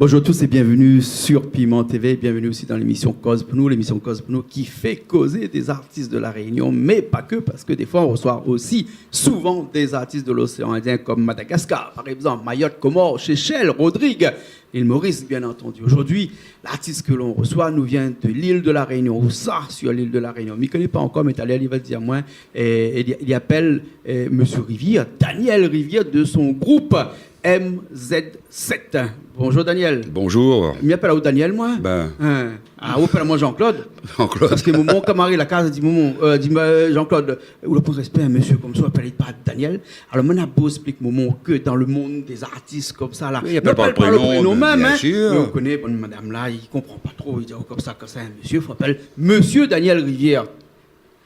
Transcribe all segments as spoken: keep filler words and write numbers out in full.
Bonjour à tous et bienvenue sur Piment T V. Bienvenue aussi dans l'émission Koz pou nou, l'émission Koz pou nou qui fait causer des artistes de La Réunion, mais pas que, parce que des fois on reçoit aussi souvent des artistes de l'océan Indien comme Madagascar, par exemple, Mayotte, Comores, Seychelles, Rodrigues, l'île Maurice, bien entendu. Aujourd'hui, l'artiste que l'on reçoit nous vient de l'île de La Réunion. Ou sa, sur l'île de La Réunion. Mi koné pa ankor, mé talèr li va dir amoin, é, é li, li apèl, é, Monsieur Rivière, Daniel Rivière de son groupe M Z sept. Bonjour Daniel. Bonjour. Mi apèl aou Daniel, moin. Ben. Hein. Ah, ou apèl amoin Jean-Claude. Jean-Claude. Parske momon, kan mi ariv la kaz, di momon, euh, di, euh, Jean-Claude, ou la pran respé, in mésyé konmsa, ou apèl pa Daniel. Alor, moin la pou ésplik momon ke dan le mond dé zartis konmsa la, oui, i apèl pa le prénom, mèm, bien sir. Mé ou koné, bon, madam la, i konpran pa tro, i di, oh, konmsa, kan sé in mésyé, fo apèl Monsieur Daniel Rivière.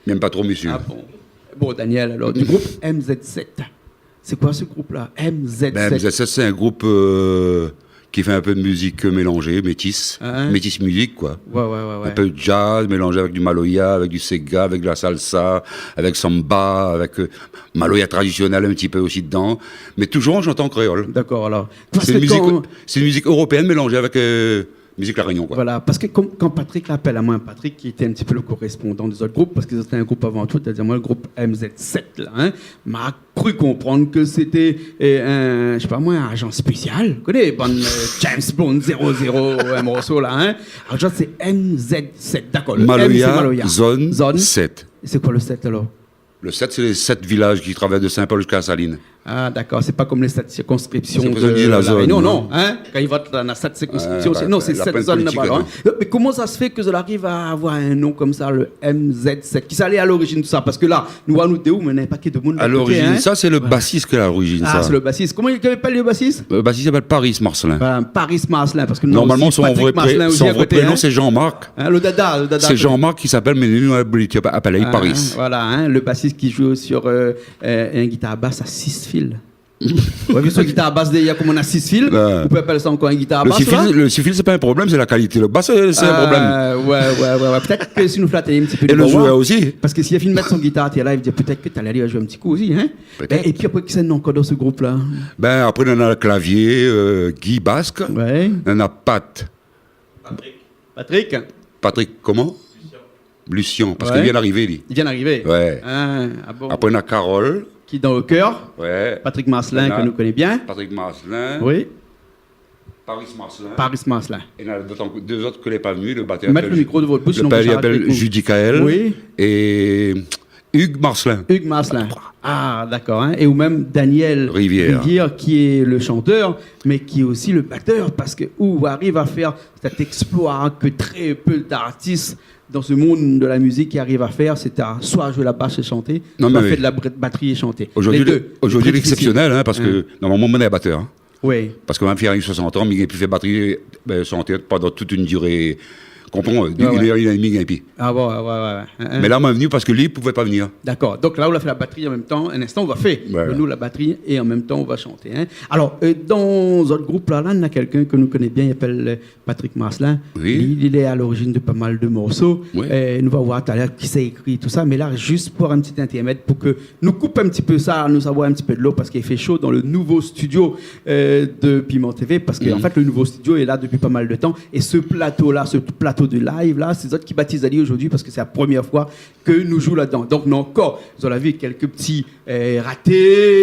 Mèm pa tro mésyé. Ah bon. Bon, Daniel, alor, du groupe M Z sept. C'est quoi ce groupe-là, M Z sept ? Ben, M Z sept, c'est un groupe, euh, qui fait un peu de musique, euh, mélangée, métisse. Hein ? Métisse musique, quoi. Ouais, ouais, ouais, ouais. Un peu de jazz mélangé avec du maloya, avec du séga, avec de la salsa, avec samba, avec, euh, maloya traditionnel un petit peu aussi dedans, mais toujours en chantant en créole. D'accord, alors. C'est une musique, c'est une musique européenne mélangée avec, euh, mizik La Rényon, koi. Voilà, parske kan, kan Patrick la apèl amoin, Patrick ki lété in ti pé le korespondan de zot group, parske zot té in group avan tou, sétadir moin, le group M Z sept la, hein, ma kru konprann ke sété, euh, in, mi koné pa moin, in ajan spésial. Ou koné, bann, euh, James Bond zéro zéro, in morso la, hein. Alor, sé M Z sept, dakor. Le M, sé maloya, maloya. Zone sept. É sé koi le sept, alor ? Le sept, c'est les sept villages qui traversent de Saint-Paul jusqu'à Saline. Ah, dakor, sé pa konm les sept circonscriptions de La Rényon, non, hein ? Kan i vot la, na sept circonscriptions, sé, non, sé sept zones laba, hein. Mé koman sa se fé ke zot i ariv a avoir in nom konmsa, le M Z sept ? Kisa lé a lorizin de sa ? Parske la, nou, nou dé ou, mé na pa ke de moun. A lorizin, sa, sé le basis ke la lorizin, sa. Ah, sé le basis. Koman i apèl le basis ? Le basis i apèl Paris Marcelin. Voilà, Paris Marcelin, parske normalman, son vré prénom, sé Jean-Marc. Hein, le dada, le dada. Sé Jean-Marc ki apèl, mé nou, nou la oblié apèl ali Paris. Voilà, hein, le basis ki zoué sur, euh, euh, in gitar bas a sis fil. Ouais, mé son gitar bas, dé, na konm sis fil. Ou pé apèl sa ankor in gitar bas, la ? Le sis fil, sé pa in problèm, sé la kalité. Le bas, sé, sé in problèm. Euh, ouais, ouais, ouais, ouais. Pétèt ke si nou flat in ti pé le zouèr osi. Parske si li la fine mèt son gitar atèr la, li di pétèt ke talèr li va zoué in ti kou osi, hein. Pétèt. É, é pi apré, kisa néna ankor dan se group-la ? Ben, apré, nou néna le klavié, euh, Guy Basque. Ouais. Nou néna Pat. Patrick. Patrick. Patrick, koman ? Lucien, parske li vien arivé, li. Li vien arivé. Ouais. Ah, ah bon. Apré, nou néna Carole. Ki dan le kèr. Ouais. Patrick Marcelin, ke nou koné bien. Patrick Marcelin. Oui. Paris Marcelin. Paris Marcelin. É néna dé zot ankor, dé zot ke lé pa vni, le batèr i apèl, mèt le mikro devan out boush, le batèr i apèl Judicaël. Oui. É Hugues Marcelin. Hugues Marcelin. Ah, dakor, hein. É ou mèm Daniel Rivière. Rivière, ki lé le shantèr, mé ki lé osi le batèr, parske ou ariv a fèr sèt èksploi ke trè pé d'artis dan se monn de la mizik i ariv a fèr, sétadir soi zoué la bas é shanté, soi fé de la br-, batri é shanté. Non, mé zordi, lé dé, zordi lé trè difisil. Lé éksèpsionèl, hein, parske normalman, moin lé batèr, hein. Oui. Parske moin la fé soisant an, mi la pi fé batri, ben, shanté pandan tout in diré, konpran, euh, d'in èr é demi, mi gingn pi. Ah bon, ouais, ouais, ouais. Hein, hein. Mé la, moin la vni parske li i pouvèt pa vnir. Dakor. Donk la, ou la fé la batri an mèm tan. In instan, ou va fé, ouais, nou, la batri é an mèm tan, ou va shanté, hein. Alor, euh, dan zot group la, la, néna kèlkin ke nou koné bien, li apèl, euh, Patrick Marcelin. Oui. Li, li lé a lorizin de pa mal de morso. Oui. Euh, nou va voir talèr kisa i ékri tousa. Mé la, zis pou in ti intèrmèd, pou ke nou koup in ti pé sa, nou sava boir in ti pé dolo, parske i fé sho dan le nouvo studio, euh, de Piment T V, parske, an fèt, le nouvo studio lé la dopi pa mal de tan, é se plato-la, se plato de live la, sé zot ki batiz ali zordi, parske sé la promièr foi ke nou zoué ladan. Donk, nou néna ankor, zot la vi, kèlk ti, euh, raté,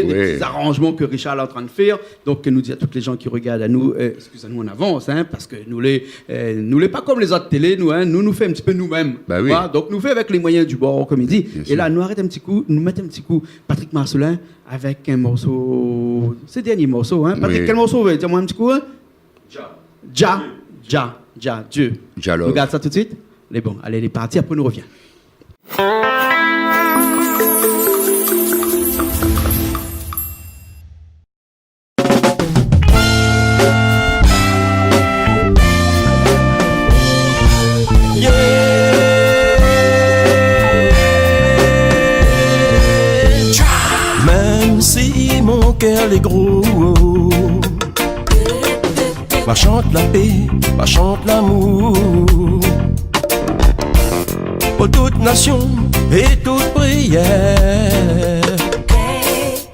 dé ti zaranzman ke Richard lé antrin de fèr. Donk, nou di a tout lé jan ki rogard anou, euh, ékskiz anou an avans, hein, parske nou lé, euh, nou lé pa konm lé zot télé, nou, hein, nou, nou fé in ti pé nou mèm. Bah oui. Voilà, donk nou fé avèk lé moiyin du bor, konm i di. Bien sir. É la, nou arèt in ti kou, nou mèt in ti kou Patrick Marcelin avèk in morso, se dernié morso, hein. Patrick, kèl morso ou vé ? Di amoin in ti kou, hein. Dja. Dja, Dja, Dja, Dieu. Dja Love. Nou gard sa tout suit. Lé bon, alé, lé parti, apré nou rovien. Mèm si mon kèr lé gro, ma shant la pé, ma shant lamour, pou tout nasion é tout priyèr.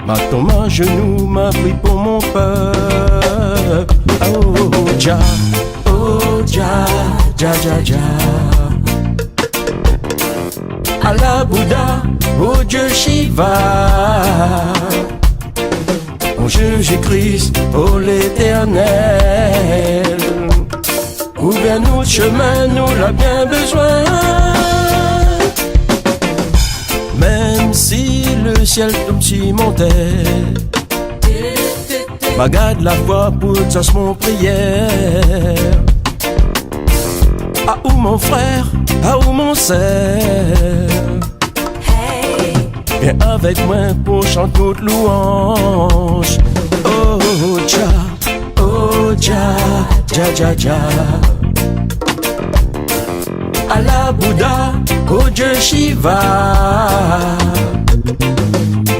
Ma tonm azenou, ma pri pou mon pèp. Oh, Jah, oh, Jah, Jah, Jah, Jah. Allah Bouddha, oh Dieu Shiva, mon Jésus-Christ, oh l'Éternel, ouvèr nout shemin, nou la bien bezoin. Mèm si le sièl tonm si mon tèt, ma gard la foi pou sa mon prièr. Aou mon frèr, aou mon sèr, vien avèk moin pou shant nout louanz. Oh Jah, oh Jah, Jah, Jah, Jah. Allah Bouddha, oh Dieu Shiva,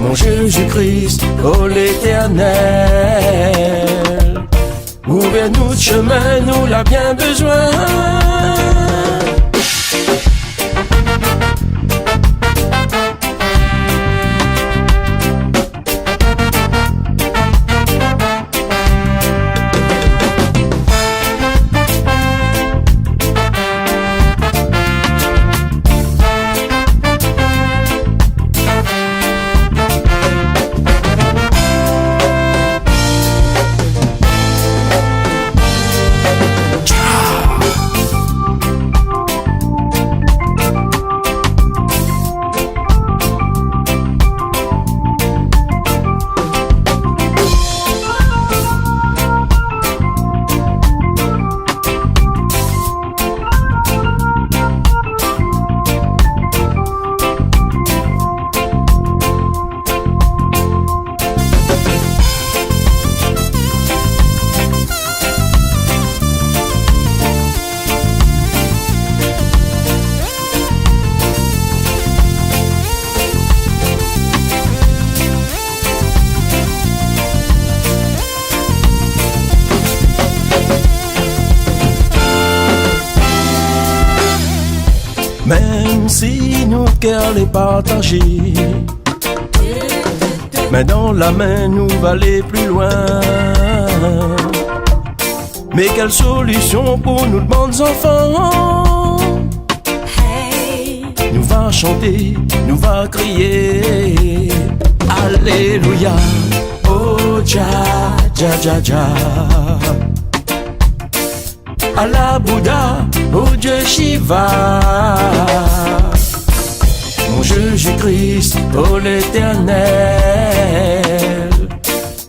mon Jésus-Christ, oh l'Éternel, ouvèr nout shemin, nou la bien bezoin. Mèm si nout kèr lé partazé, min dan la min nou va alé pli loin. Mé kèl solision pou nout bann zanfan? Nou va shanté, nou va kriyé, Alléluia. Oh Jah, Jah, Jah, Jah. Allah Bouddha, oh Dieu Shiva, mon Jésus-Christ, oh l'Éternel,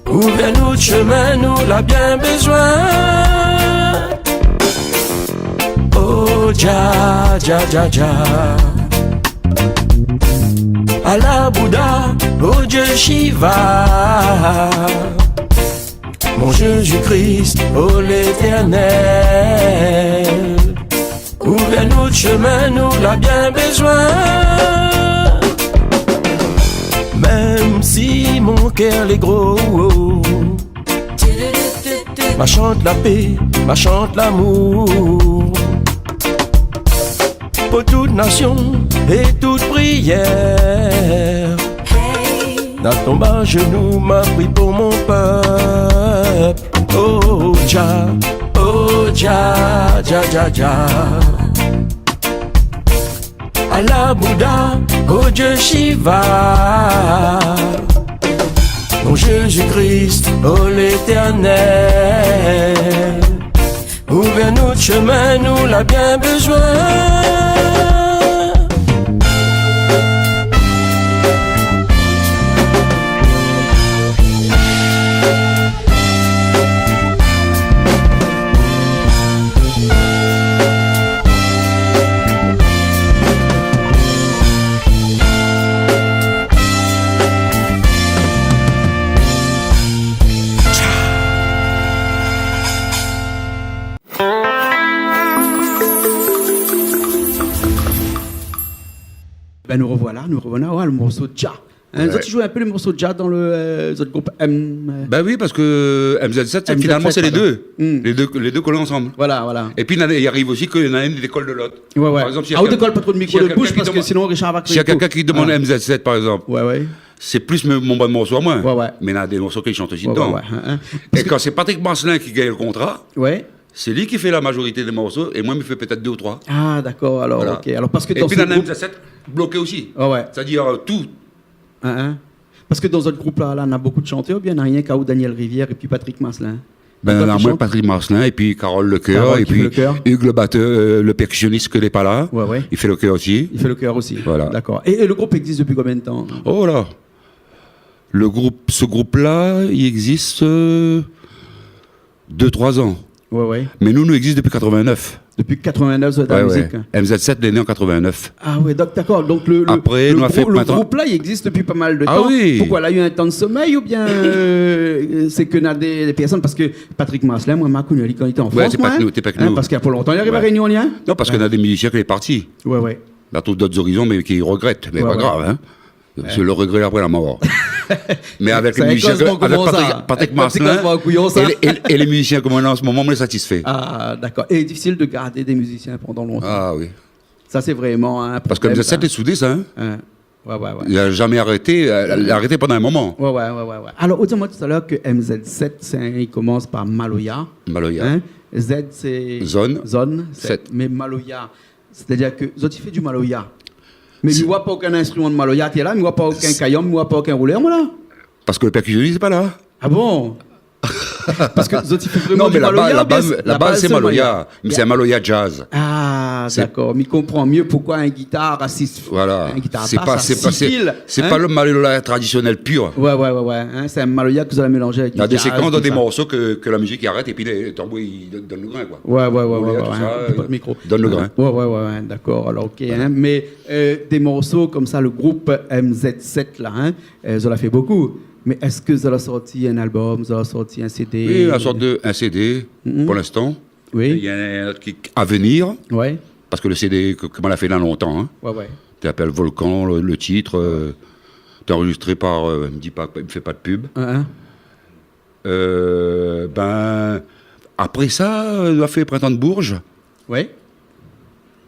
ouvèr nout shemin, nou la bien bezoin. Oh Jah, Jah, Jah, Jah. Allah Bouddha, oh Dieu Shiva, mon Jésus-Christ, oh l'Éternel, ouvèr nout shemin, nou la bien bezoin. Mèm si mon kèr lé gro, ma shant la pé, ma shant lamour, pou tout nasion é tout prièr. Na tonm azenou, ma pri pou mon pèp. Oh Jah, oh Jah, Jah, Jah, Jah. Allah Bouddha, oh Dieu Shiva, mon Jésus-Christ, oh l'Éternel, ouvèr nout shemin, nou la bien bezoin. Bin, nou revoilà, nou revoilà. Oué, le morso Jah. Hein, zot i joué in pé le morso Jah dan le, euh, zot group M, euh, Bin oui, parske M Z sept, M Z sept, finalman, sé lé dé. Voilà. Hmm. Lé dé, lé dé i kol ansanm. Voilà, voilà. Épi, néna, i ariv osi ke néna inn i dékol de lot. Oué, oué. Par égzanp, si ou dékol pa tro le mikro de boush, parske sinon Richard va krié. Si na kèlkin ki demann M Z sept, par égzanp. Oué, oué. Sé plis mon, mon bann morso amoin. Ouais, ouais. Mé néna dé morso ke li shant osi dedan. Ouais, ouais, ouais, hein. É kan sé Patrick Marcelin ki gingn lo kontra, ouais, sé li ki fé la majorité dé morso é moin, mi fé pétèt dé ou troi. Ah, dakor, alor, OK. Voilà. Alor, parske dan se group... É pi, néna M Z sept bloké osi. Ouais, ouais. Sétadir, euh, tout. Hein, hein. Parske dan zot group la, la, néna bonpé de shantèr, oubien néna rienk aou, Daniel Rivière épi Patrick Marcelin ? Bin, néna moin, Patrick Marcelin, épi Carole Lecoeur, Carole ki fé lo kèr, épi Hugues le batteur, euh, le percussionniste ke lé pa la. Ouais, ouais. Li fé lo kèr osi. Li fé lo kèr osi. Voilà. Dakor. É, é lo group i égzis dopi konbien de tan ? Oh la. Lo group, se group la, li égzis, euh, dé, troi zan. Ouais, ouais. Mé nou, nou égzis dopi katrevin-nèf. Dopi katrevin-nèf, zot lé dan la mizik, hein. Ouais, ouais. M Z sept lé né an katrevin-nèf. Ah ouais, donk, dakor. Donk lo, lo, lo grou-, lo group la, li égzis dopi pa mal de tan. Apré, nou la fé plin tan. Ah oui. Poukosa, la, néna in tan de somèy oubien, euh, sé ke néna dé, dé pèrsone, parske Patrick Marcelin, moin, ma koni ali kan li té an Frans, moin, hein. Ouais, té pa èk nou, té pa èk nou. Parske pou lontan li ariv La Rénion, li, hein. Non, parske néna dé mizisien ke lé parti. Ouais, ouais. La trouv dot zorizon, mé ki rogrèt, mé pa grav, hein. Ouais, ouais. Sé lo regré apré la mor. Mé avèk lé mizisien ke, avèk Patrick, Patrick Marcelin, avèk lé, é lé, é lé mizisien ke moin néna an se moman, moin lé satisfé. Ah, dakor. É difisil de gard dé mizisien pandan lontan. Ah oui. Sa, sé vréman in problèm, sa. Parske M Z sept lé soudé, sa, hein. Hein. Ouais, ouais, ouais. Li la zamé arété, euh, li la arété pandan in moman. Ouais, ouais, ouais, ouais, ouais. Alor, ou di amoin talèr ke M Z sept, sé, li komans par maloya. Maloya. Hein ? Z, sé zone. Zone, sept. Mé maloya, sétadir ke zot i fé du maloya. Mé mi voi pa okin instriman de maloya, té la, mi voi pa okin kayanm, mi voi pa okin roulèr, moin, la. Parske lo perkusionist lé pa la. Ah bon ? Parske zot i fé vréman du maloya, oubien la baz, la baz sé maloya. Non, mé la baz, la baz sé maloya. Mé sé in maloya jazz. Ah, dakor. Mi konpran myé poukosa in gitar a sis, in gitar bas a sis fil, hein. Voilà. Sé pa, sé pa, sé, sé pa lo maloya tradisionèl pur. Ouais, ouais, ouais, ouais, hein, sé in maloya ke zot la mélanzé avèk du jazz, tousa. Néna dé sékans dan dé morso ke, ke la mizik i arèt épi lé tanbour i donn, donn lo grin, koi. Ouais, ouais, ouais, ouais, ouais, hein. Roulèr, tousa, euh, donn lo grin. Ouais, ouais, ouais, ouais, dakor. Alor, OK, hein. Voilà. Mé, euh, dé morso konmsa, lo group M Z sept, la, hein, euh, zot la fé bonpé. Mé èske zot la sorti in album, zot la sorti in CD ? Oui, nou la sorti in CD pou linstan. Oui. Néna in ot ki, a venir. Ouais. Parske lo CD ke, ke moin la fé la lontan, hein. Ouais, ouais. Té apèl Volcan, lo, lo tit, euh, té anrezistré par, euh, mi di pa, mi fé pa de pub. Hein, hein. Euh, bin, apré sa, nou la fé Printan de Bourges. Ouais.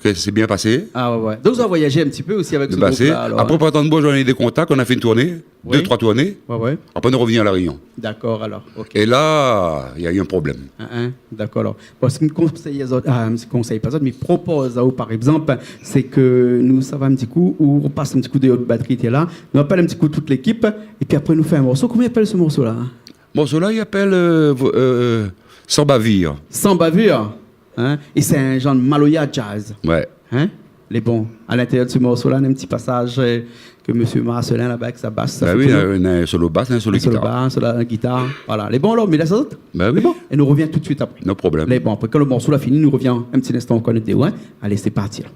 Ke sé bien pasé. Ah ouais, ouais. Donk, zot la voyazé in ti pé osi avèk se group-la, alor, hein. Apré Printan de Bourges, nou la u dé kontak, nou la fé in tourné, dé, troi tourné. Ouais, ouais. Apré, nou la revni a La Rénion. Dakor, alor, OK. É la, néna u in problèm. Hein, hein, dakor, alor. Bon, sak mi konsèy azot, ah, mi konsèy pa azot, mi propoz aou, par égzanp, sé ke nou sava in ti kou, ou ou pas in ti kou dé zot batri, té la, nou apèl in ti kou tout lékip, épi apré nou fé in morso. Koman i apèl se morso-la, hein ? Morso-la, i apèl, euh, vo-, euh, Sans bavure. Sans bavure, hein ? É sé in zanr maloya jazz. Ouais. Hein ? Lé bon. A l'intérieur de se morso-la, néna in ti pasaz, euh, ke mésyé Marcelin laba avèk sa bas, sa fé plézir. Bin oui, néna, néna in solo bas, in solo gitar. In solo bas, in solo gitar. Voilà. Lé bon, alor, mi lès azot. Bin oui. Lé bon. É nou revien tout de suite apré. No problèm. Lé bon. Apré, kan lo morso la fini, nou revien in ti linstan ankor, nou dé, hein. Alé, sé parti, la.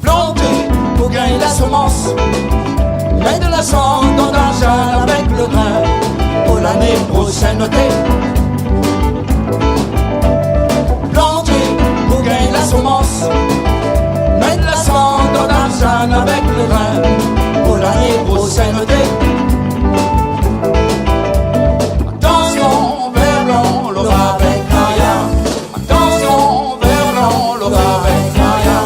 Planté pou gingn la semans, mèt de la sann dan in zanr avèk lo grin, pou lané proshèn oté. Planté pou gingn la semans, mèt la sann dan in zanr avèk lo grin, pou lané proshèn oté. Atansion, vèr blan, lo va avèk Maria. Atansion, vèr blan, lo va avèk Maria.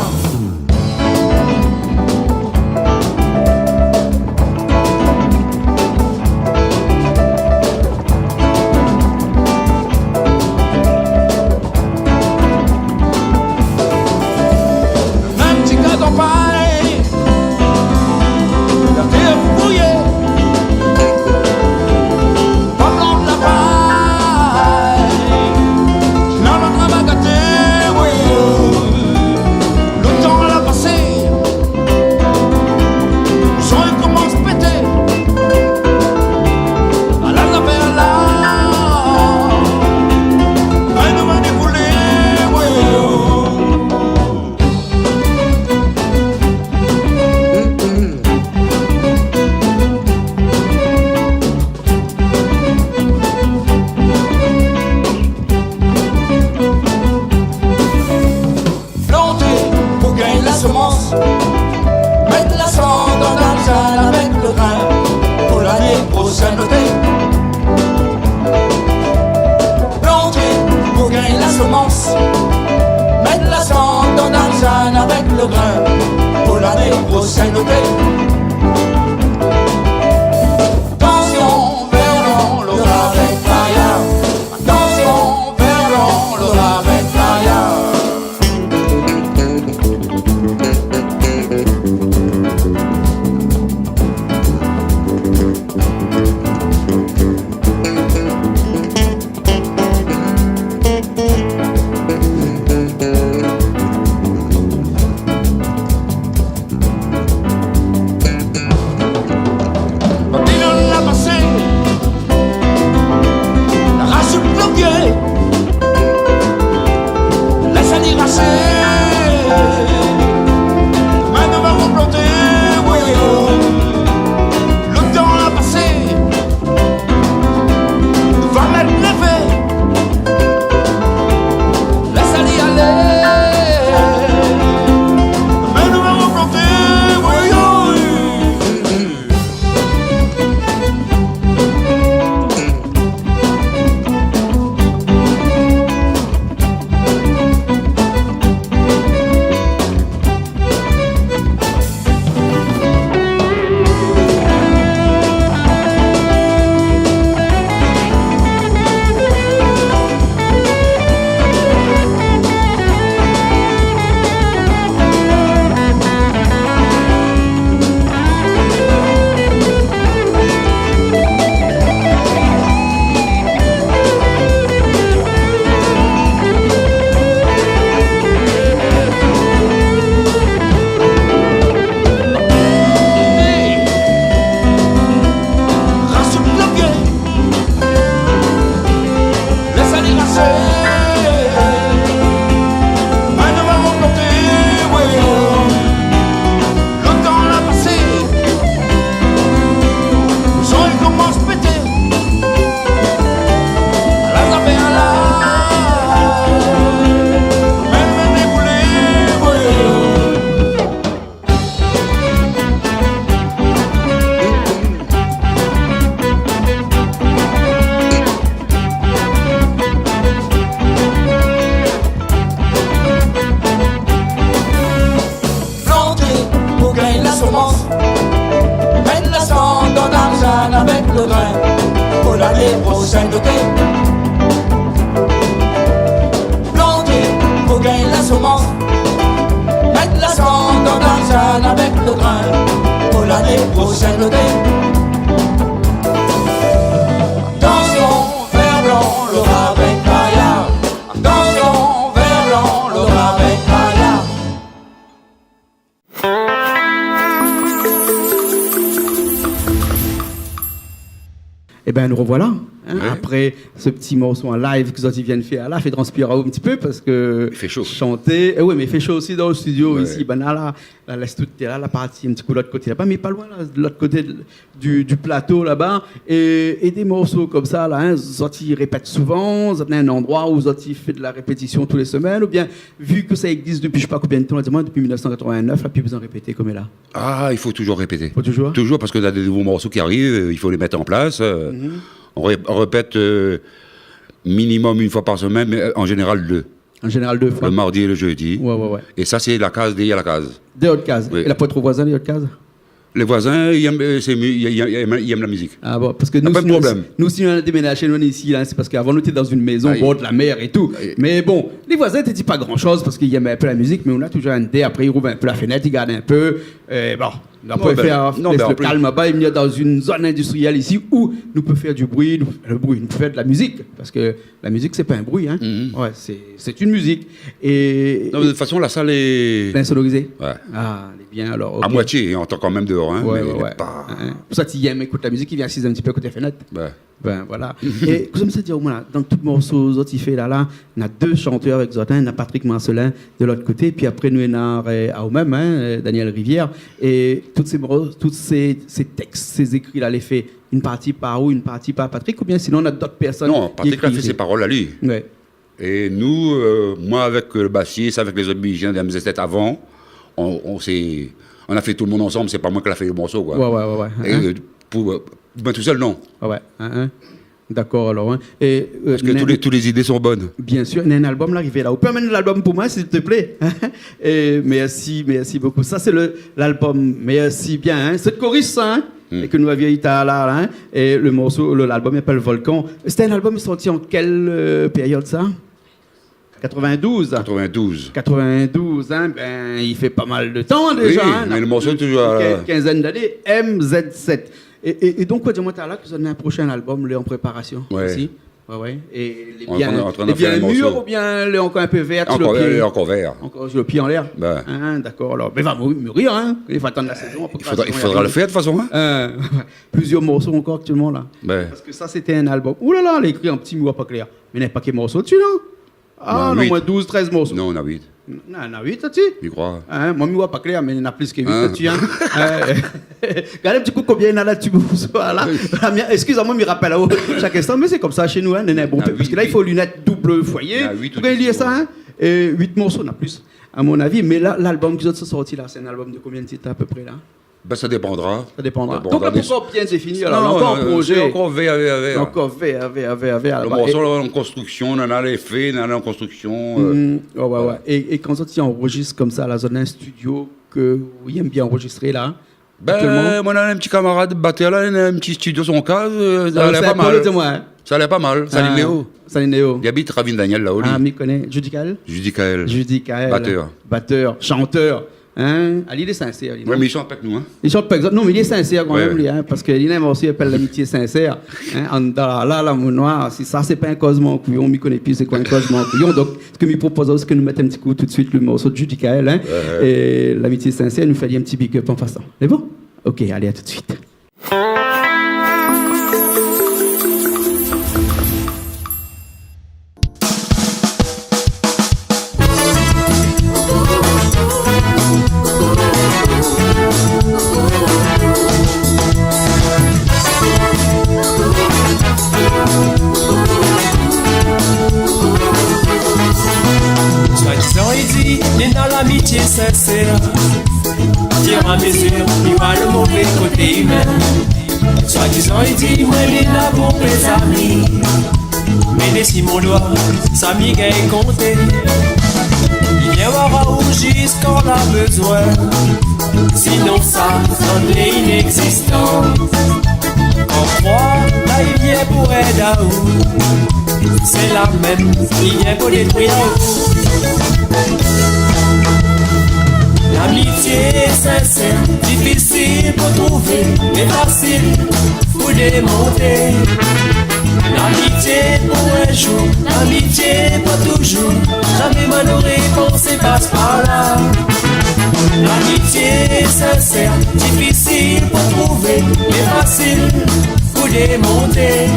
Pou lané proshèn, oté. Atansion, Verlan, lo ravèk Maya. Atansion, Verlan, lo ravèk Maya. Babilòn la pasé, la razout lo pié, lès ali rasé. Mintnan va replanté, woyo. Lo tan la pasé, va mèt lèvé. Lès ali alé. Mintnan va replanté, woyo. Razout lo pié, lès ali rasé. Mintnan va replanté, woyo. Lo tan la pasé, son i komans pété. La zafèr la, mèm, mèm déboulé, woyo. Planté pou gingn la somans, mèt la san dan larzan avèk lo grin, pou lané proshèn, oté. Planté pou gingn la somans, mèt la san dan larzan avèk lo grin, pou lané proshèn, oté. Atansion, Verlan, lo ravèk Maya. Atansion, Verlan, lo ravèk Maya. Ében, nou rovoila, in. Wé. Apré so ti morso an live ke zot i vien fé la, la fé transpir aou in ti pé parske... I fé sho. Shanté, é wé, mé i fé sho osi dan lo studio, wé, isi, banna la, la lès tout, la, la parti in ti kou lot koté laba, mé pa loin la, lot koté de du, du plato laba, é, é dé morso konmsa la, in, zot i répèt souvan, zot néna in landroi ousa zot i fé de la répétision tou lé semèn, oubien, vi ke sa i égzis dopi, mi koné pa konbien de tan, la, di amoin, dopi mil nèf san katrovin-nèf, la, pi bézoin répété konm la. Ah, i fo touzour répété. Fo touzour ? Touzour, parske néna dé nouvo morso ki ariv, eu, i fo lé mèt an plas, eu, mhm, on ré-, on répèt, eu, minimum in foi par semèn, mé, eu, an zénéral dé. An zénéral, dé foi. Le mardi é le jeudi. Wé, wé, wé. É sa, sé la kaz, dèrièr la kaz. Dèrièr out kaz. Wi. É la poin out voizin, dèrièr out kaz ? Lé voizin, i èm, eu, sé mi-, i, i, i èm, i èm la mizik. Ah bon, parske nou, pa de problèm. Nou, si nou la déménazé, nou, isi, la, sé parske avan, nou té dan in mézon o bor de la mèr é tou. Ayi. Mé bon, lé voizin té di pa gran shoz parske i èm in pé la mizik, mé nou la touzour in dé, apré, i rouv in pé la fenèt, i gard in pé. Eu, bon, nou la préféré lès lo kalm laba, i vien dan in zone industrielle isi ousa nou pé fé du bri, nou, lo bri, nou pé fé de la mizik, parske la mizik, sé pa in bri, in. Mhm. Wé, sé, sé in mizik. É, non, mé de tout fason, la sal lé insonorizé. Wé. Ah, lé bien alor, OK. A moitié, i antann kanmèm déor, in, mé lé pa... Wé, wé. In, in. Pou sa, ti èm ékout la mizik, i vien asiz in ti pé koté fenèt. Wé. Bin, voila. É kosa mi sa di aou, moin, la, dan tout morso zot i fé la, la, néna dé shantèr avèk zot, in, néna Patrick Marcelin de lot koté, pi apré nou néna, eu, aou mèm, in, eu, Daniel Rivière, é tout sé mor-, tout sé, sé tèks, sé zékri la, lé fé in parti par ou, in parti par Patrick, oubien sinon néna dot pèrsone ki ékri ? Non, Patrick la fé sé parol ali. Wé. É nou, eu, moin avèk, eu, lo basis, avèk lé zot mizisien de la Mizèstèt avan, on, on sé, on la fé tout lo moun ansanm, sé pa moin ki la fé lo morso, koi. Wé, wé, wé, wé. É, eu, pou, eu, moin tousèl, non. Wé, wé. In, in. Dakor, alor, in. É, eu, parske tout lé, tout lé zidé lé bone. Bien sir, néna in albom la arivé la. Ou pé amenn lalbom pou moin, s'il te plaît ? É mèrsi, mèrsi bokou. Sa sé le, lalbom Mèrsi bien, in. Sé de Coris sa, in ? Hmm. É ke nou la vi talèr la, in. É le morso, le, lalbom i apèl Volkan. Sété in albom sorti an kèl, eu, périod sa ? Quatre-vingt-douze. Quatre-vingt-douze. Quatre-vingt-douze, in, bin, i fé pa mal de tan déza, in. Oui, mé le morso lé touzour, eu, kinzèn d'ané, M Z sept. É, é, é donk, koué, di amoin talèr ke zot néna in proshin albom lé an préparasion osi. Ouais. Ouais, ouais. É lé bien, lé bien mir oubien lé ankor in pé vèr, lé ankor vèr. Ankor vèr, lé ankor vèr. Ankor su le pié anlèr. Bin. In, dakor, alor. Mé va mou-, mourir, in. I fo atann la sézon, apré, i fodra, i fodra le fèr, de tout fason, in. Eu, plizièr morso ankor aktièlman la. Bin. Parske sa, sété in albom. Oulala, la ékri an pti, mi oi pa klèr. Mé néna pa ké morso dsi, non ? Ah non, huit. Omoin douz, trèz morso. Non, néna huit. Non, néna huit la-dsi. Mi kroi. In, moin, mi oi pa klèr, mé néna plis ke huit la-dsi, in. In ? Eu, gard in ti kou konbien néna la-dsi morso la. Oui. La mienne, eskiz amoin, mi rapèl aou shak instan, mé sé konmsa shé nou, in, néna in bonpé. Néna huit, parske la, i fo linèt doub foiyé pou lir sa, in. Huit ou dix morso. É huit morso, néna plis, a mon avi. Mé la, lalbom ke zot la sorti la, sé in albom de konbien de tit, a pé pré, la ? Bin, sa dépandra. Sa dépandra. Donk la, pankor bien défini, alor, la, ankor an projé. Non, non, sé ankor vèr, vèr, vèr. Ankor vèr, vèr, vèr, vèr. Le morso la, an konstriksion, néna lé fé, néna an konstriksion, eu. Hmm, ouais, ouais, ouais. É, é kan zot i anrozis konmsa la, zot néna in studio ke ou yèm bien anrozistré la, aktièlman ? Bin, moin néna in ti kamarad batèr la, néna in ti studio son kaz, eu, sa a lèr pa mal. Sa a lèr pa mal, Saline Néo. Saline Néo. Li abit Ravine Daniel la-o, li. Ah, mi koné. Judicaël ? Judicaël. Judicaël. Batèr. Batèr, shantèr. In ? Ah, li lé sinsèr, li, non ? Ouais, mé li shant pa èk nou, in. Li shant pa èk zot, non, mé li lé sinsèr kan mèm, li, in, parske li néna in morso i apèl Lamitié sinsèr. In, an, la, la, la, mon noir, si sa sé pa in kozman kouyon, mi koné pi sé koi in kozman kouyon. Donk, sak mi propoz, sé ke nou mèt in ti kou tout de suit le morso de Judicaël, in. Ouais, ouais. É Lamitié sinsèr, nou fé in ti big up an pasan. Sé bon ? Ok, alé, a tout de suit. Soi-dizan i di néna lamitié sinsèr. Fir a mezir mi oi le mové koté imin. Soi-dizan i di moin néna bonpé zami. Mé dési mon doi, sa mi gingn konté. Li vien oir aou zis kan la bezoin. Sinonsa, sa lé inégzistan. Kan kroi la i vien pou èd aou, sé la mèm i vien pou détrui aou. Lamitié sinsèr, difisil pou trouvé, mé fasil pou démontré. Lamitié pou in zour, lamitié pou touzour. Zamé moin noré pansé pas par la. Lamitié sinsèr, difisil pou trouvé, mé fasil pou démontré.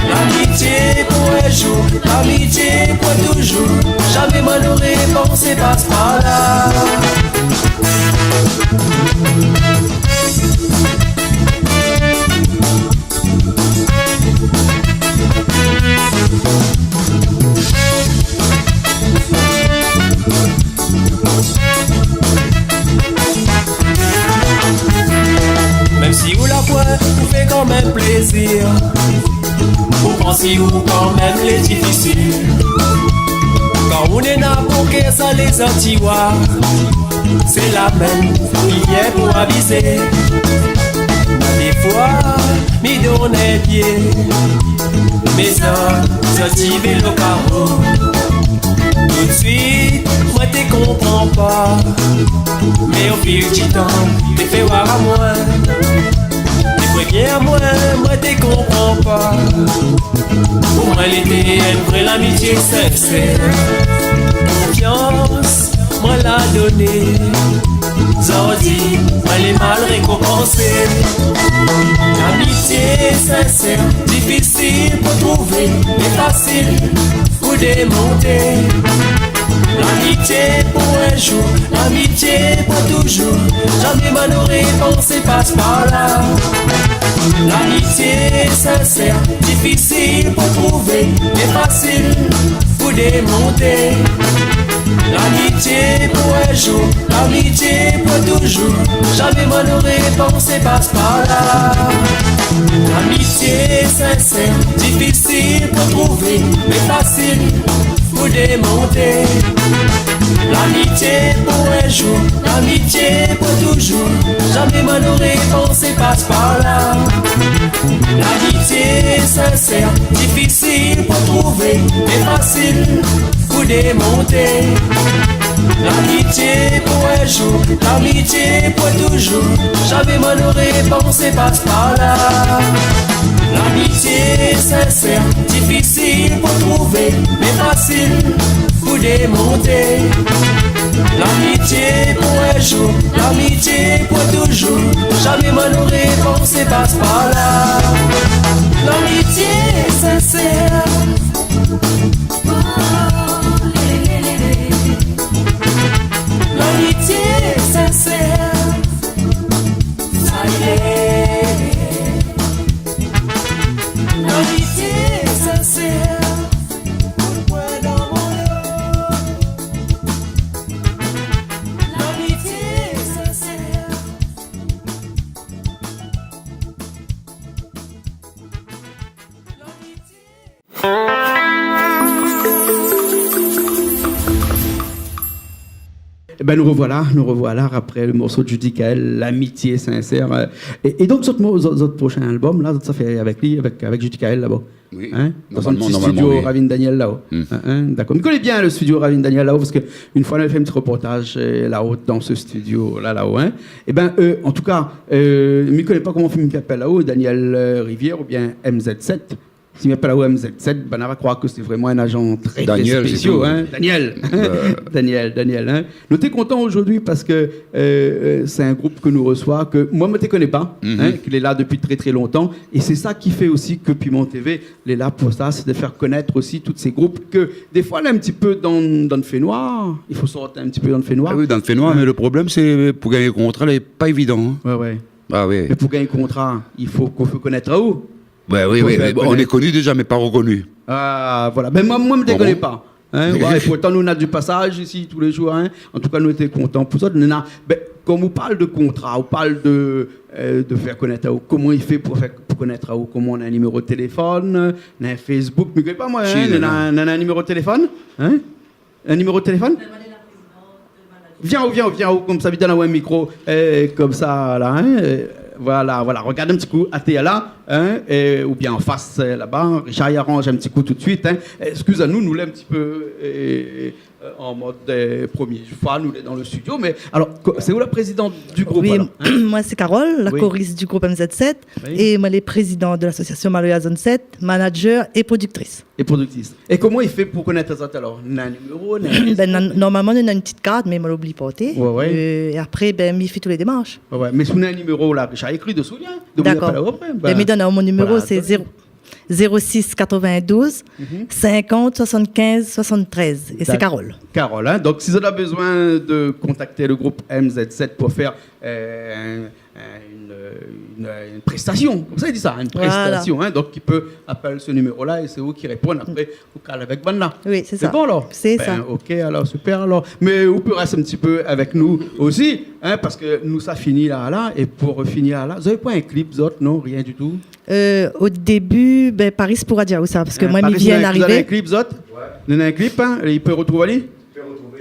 Lamitié pou in zour, lamitié pou touzour. Zamé moin noré pansé pas par la. Mèm si ou la foi, ou fé kan mèm plézir. Ou pans ou kan mèm lé difisil. Kan ou néna bon kèr, sa lézot i oi. Sé la mèm i vien pou avizé. Moin défoi mi donn in pié, mé sa, sa ti vé lo karo. Tout suit moin té konpran pa, mé o fil di tan té fé oir amoin. Li prévien amoin, moin té konpran pa. Pou moin lété in vré lamitié sinsèr. Konfians moin la doné. Zordi moin lé mal rékonpansé. Lamitié sinsèr, difisil pou trouvé, mé fasil pou démontré. Lamitié pou in zour, lamitié pou touzour. Zamé moin noré pansé pas par la. Lamitié sinsèr, difisil pou trouvé, mé fasil pou démontré. Lamitié pou in zour, lamitié pou touzour. Zamé moin noré pansé pas par la. Lamitié sinsèr, Difisil pou trouvé, mé fasil pou démonté. Lamitié pou in zour, lamitié pou touzour. Zamé moin noré pansé pas par la. Lamitié sinsèr, difisil pou trouvé, mé fasil pou démonté. Lamitié pou in zour, lamitié pou touzour. Zamé moin noré pansé pas par la. Lamitié sinsèr, difisil pou trouvé, mé fasil pou démonté. Lamitié pou in zour, lamitié pou touzour. Zamé moin noré pansé pas par la. Lamitié sinsèr. Lamitié sinsèr. Sa i lé. Lamitié sinsèr. Lamitié sinsèr. Ében, nou rovoila, nou rovoila apré le morso de Judicaël, Lamitié sinsèr. Euh, é, é donk, zot mo-, zot, zot proshin albom, la, zot sa fé avèk li, avèk, avèk Judicaël, laba. Oui, in ? Dann son normalman, ti studio normalman, oui. Ravine Daniel, la-o. Hmm. In, in, dakor. Mi koné bien le studio Ravine Daniel, la-o, parske in foi, nou la fé in ti reportaz, euh, la-o, dann se studio-la, la-o, in. Ében, euh, an tou ka, euh, mi koné pa koman fo mi apèl aou, Daniel, euh, Rivière oubien M Z sept. Si mi apèl aou M Z sept, banna va kroir ke sé vréman in azan trè, trè spésial, in. Daniel, sé tout. Daniel, Daniel, in. Nou té kontan zordi parske, euh, euh, sé in group ke nou resoi, ke moin, moin té koné pa, in, ki lé la dopi trè, trè lontan. É sé sa ki fé osi ke Piment TV lé la pou sa, sé de fé konèt osi tout sé group ke, défoi, lé in ti pé dann, dann fénoir. I fo sort in ti pé dann fénoir. Ah oui, dann fénoir, mé le problèm, sé pou gingn kontra, lé pa évidan, in. Ouais, ouais. Ah oui. Mé pou gingn kontra, i fo k'ou fé konèt aou. Ouais, oui, oui, mé bon, nou lé koni déza, mé pa rekoni. Ah, voilà. Bin, moin, moin, mi koné pa. In, ouais, é pourtan, nou néna du pasaz isi tou lé zour, in. An tou ka, nou té kontan pou sa. Nou néna, bin, kom ou parl de kontra, ou parl de, euh, de fé konèt aou, koman i fé pou fé, pou konèt aou, koman, ou néna in niméro de téléfone, ou néna in Facebook, mi koné pa moin, in, nou néna, nou néna in niméro de téléfone, in ? In niméro de téléfone ? Vien, vien, vien, konmsa, vit, donn aou in mikro, euh, konmsa, la, in, euh, voilà, voilà. Rogard in ti kou atèr la, in, euh, oubien an fas, euh, laba. Richard i aranz in ti kou tout de suit, in. Eskiz anou, nou lé in ti pé, euh, euh, an mod, euh, promié foi, nou lé dann le studio, mé alor, ko-, sé ou la prézidant du group, alor, in ? Oui, moin sé Carole, la korist du group M Z sept, é moin lé prézidant de l'asosiasion Maloya Zone sept, manager é prodiktris. É prodiktris. É koman i fé pou konèt azot alor ? Néna in niméro, néna in... Bin, non-, normalman, néna in ti kart, mé moin la oubli porté. Ouais, ouais. Euh, é apré, bin, mi fé tout lé démarsh. Ouais, ouais. Mé si ou néna in niméro la, Richard i ékri desou, in. Donk, ou apèl apré. Dakor. Bin, mi donn aou mon niméro, voilà, sé zéro, zéro six quatre-vingt-douze, cinquante, soixante-quinze, soixante-treize. É sé Carole. Carole, in. Donk, si zot la bezoin de kontakté le group M Z sept pou fé, euh, in, in, in, in prestasion. Konmsa i di sa, in prestasion, in. Voilà. Donk, i pé apèl se niméro-la é sé ou ki réponn apré, ou kal avèk banna. Oui, sé sa. Sé bon, alor ? Sé sa. Bin, OK, alor, super, alor. Mé ou pé rès in ti pé avèk nou osi, in, parske nou sa fini la, la, é pou fini la, la, zot la pa in klip, zot, non, rien du tout ? Euh, o débi, bin, Paris poura dir aou sa, parske moin, mi vien d'arivé. In, Paris, nou néna in klip, zot ? Nou néna in klip, in, é i pé retrouv ali ?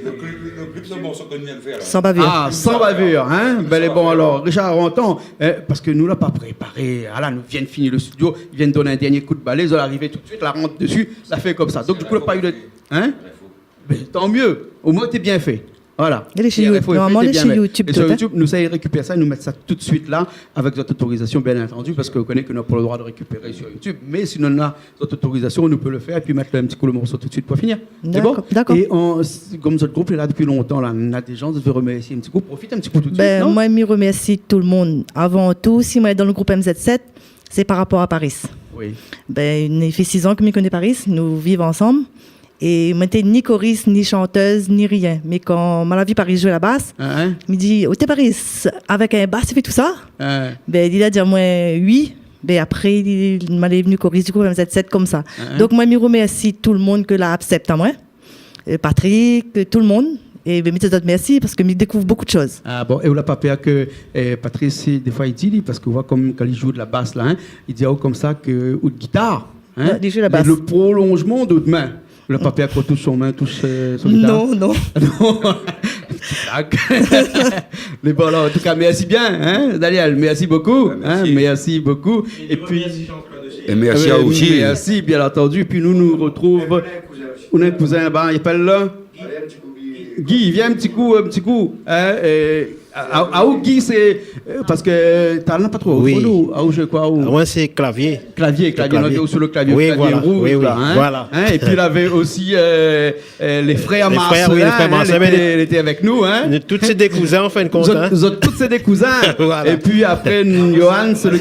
Le klip, le klip, sé le morso ke nou vien de fé, la. Sans bavure. Ah, Sans bavure, in ? Bin, lé bon, alor, Richard, antann, in, parske nou la pa préparé. Ah la, nou vien fini le studio, i vien donn in dernié kou de balé, zot la arivé tout de suit, la rant desi, la fé konmsa. Donk, du kou, la pa u de, in ? Bin, tan mié, omoin, té bien fé. Voilà. Lé su YouTube, normalman, lé su YouTube, tout, in. É sur YouTube, nou sa rékipèr sa, nou mèt sa tout de suit la, avèk zot otorizasion, bien antandi, parske ou koné ke nou na pa le droi de rékipéré sur YouTube. Mé si nou néna zot otorizasion, nou pé le fèr, épi mèt in ti kou le morso tout de suit pou fini. Sé bon ? Dakor, dakor. É an, s-, kom zot group lé la dopi lontan, la, néna dé zan zot i vé remèrsié in ti kou, profit in ti kou tout de suit, non ? Bin, moin, mi remèrsi tout le moun. Avan tou, si moin lé dann le group M Z sept, sé par rapor a Paris. Oui. Bin, i fé sis an ke mi koné Paris, nou viv ansanm. É moin té ni korist, ni shantèz, ni rien. Mé kan moin la vi Paris zoué la bas, mi di, « Oté Paris, avèk in bas, i fé tousa ? » Bin, li la di amoin, « Oui. » Bin, apré, li, moin lé vni korist du group M Z sept konmsa. Donk, moin, mi remèrsi tout le moun ke la aksèp amoin. Euh, Patrick, euh, tout le moun. É bin, mi di azot mèrsi parske mi dékouv bonpé de shoz. Ah bon, é ou la pa pèr ke, euh, Patrice, défoi, i di, li, parske ou voi kom kan li zoué de la bas la, in, i di aou konmsa ke, ou de gitar, Hein ? Ouais, déza la bas. Le prolongement de demain. Le papier à croix touche son main, touche, euh, son guitare. Non, non. Non. Tac. Mais bon, alors, en tout cas, merci bien, hein, Daniel. Merci beaucoup, hein, merci beaucoup. Et puis, et merci à vous aussi. Merci, bien entendu. Puis nous nous retrouvons. On a un cousin là-bas, il appelle là Guy, vien in ti kou, in ti kou. Hein, euh, ah, ah, ah, Guy, sé, euh, parske talèr na pa tro. Oui. Aou, je crois, ou... Ah, moin sé klavié. Klavié, klavié, klavié. Non, ou sur le clavier, oui, clavier rouge, oui, là, hein. Voilà. Hein, et puis, il avait aussi, euh, euh, les frères Marcelin, hein, les frères Marcelin, lété, lété avèk nou, hein. Nou tout sé dé kouzin, an fin de kont, hein. Zot, zot tout sé dé kouzin. Voilà. Et puis après, Johan, c'est le,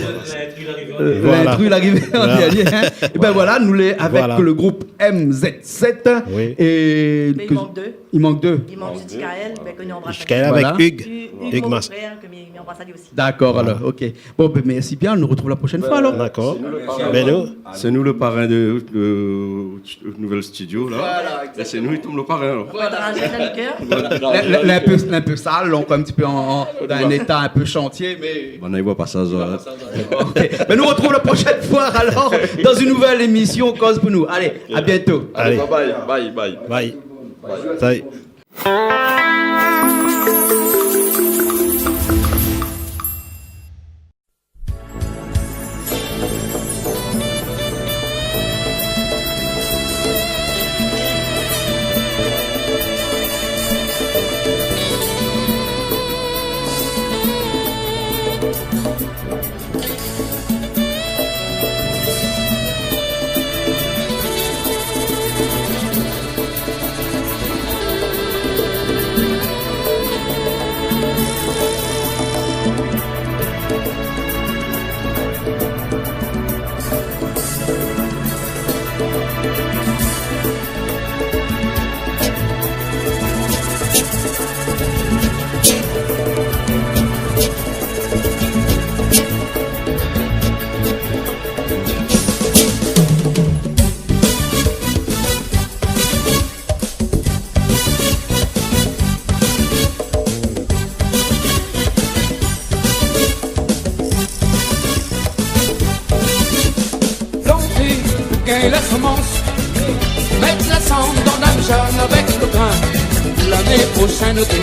euh, l'intrus, l'arrivée en dernier, hein. Et ben voilà, nou lé avèk le groupe M Z sept. Oui. Et... Mais il manque deux. Il manque deux. Il manque Jessicaël, ben, que nous embrassons. Jessicaël avec Hugues. Hugues, mon beau-frère, que mi, mi embrasse à lui aussi. D'accord, alors, ok. Bon, ben, merci bien, on nous retrouve la prochaine fois, alors. D'accord. Ben, nou, sé nou le parrain de, de, de nouvel studio, là. Voilà, exactement. Et c'est nous, il tombe le parrain, alors. Voilà. Dans un cœur. Lé, lé, lé in pé, lé in pé sal, donc un petit peu en, en, dans un état un peu chantier, mais... Bon, on y voit pas ça, ça. Ok. Ben, nou retrouv la prochaine fois, alors, dans une nouvelle émission Koz pou nou. Allez, à bientôt. Allez, bye bye, bye bye. Bye. Salut. Planté pou gingn la semans, mèt la sann dan la zone avèk le grin. Pou lané proshèn, oté.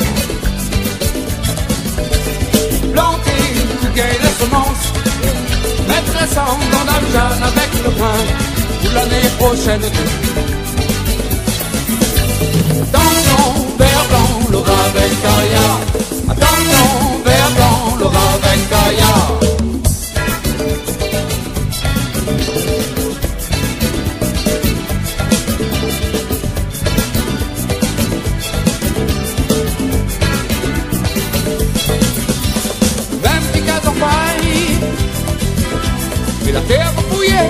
Planté pou gingn la semans, mèt la sann dan la zone avèk le grin. Pou lané proshèn, oté. Atansion, vèr blan, lo ravèn kaya. Atansion, vèr blan, lo ravèn kaya. Mèm si kaz an pay, mé la tèr pou bouyé.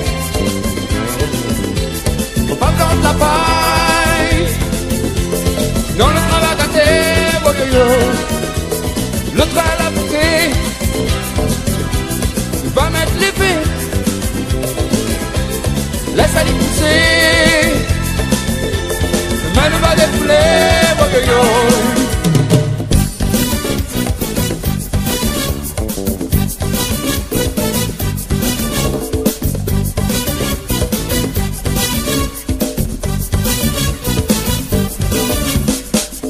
Fo pa pèrd la pay. Non, lo travay a gaté, woyoyo. Lo travay la bouté. Nou va mèt lé pé. Lès ali pousé. Mé nou va défoulé, woyoyo.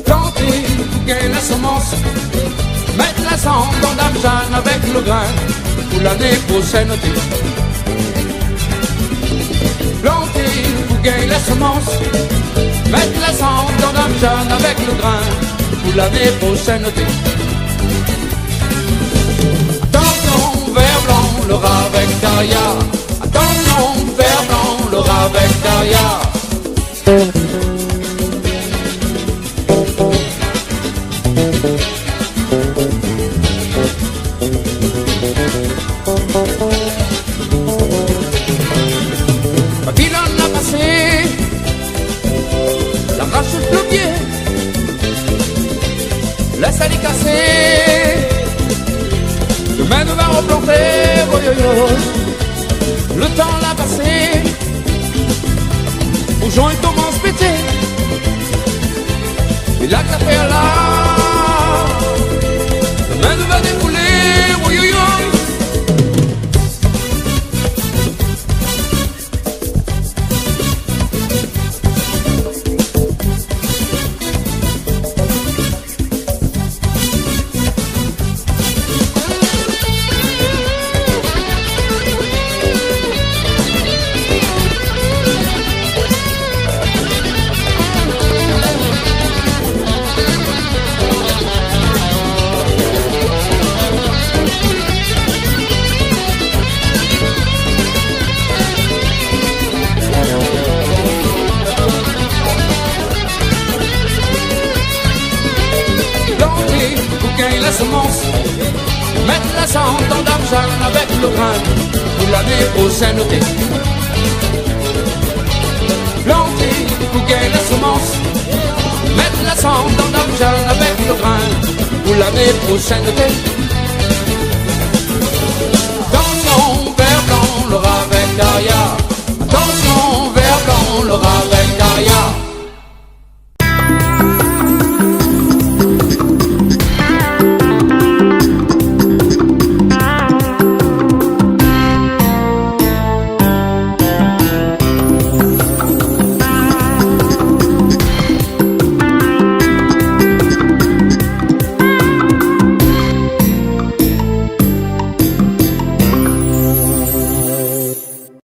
Planté pou gingn la semans, mèt la sann dan la zone avèk le grin. Pou lané proshèn, oté. Planté pou gingn la semans, mèt la sann dan la zone avèk le grin. Pou lané proshèn, oté. Atansion, vèr blan, lo ravèn kaya. Atansion, vèr blan, lo ravèn kaya. Babilone la pasé, la rash lo pié, lès ali kasé. Domin nou va roplanté, woyoyo. Lo tan la pasé, boujon i komans pété. É la kafé la, domin nou va défoulé, woyoyo. lo grin pou lané proshèn, oté. Planté pou gingn la semans, mèt la sann dan la jann avèk lo grin pou lané proshèn, oté.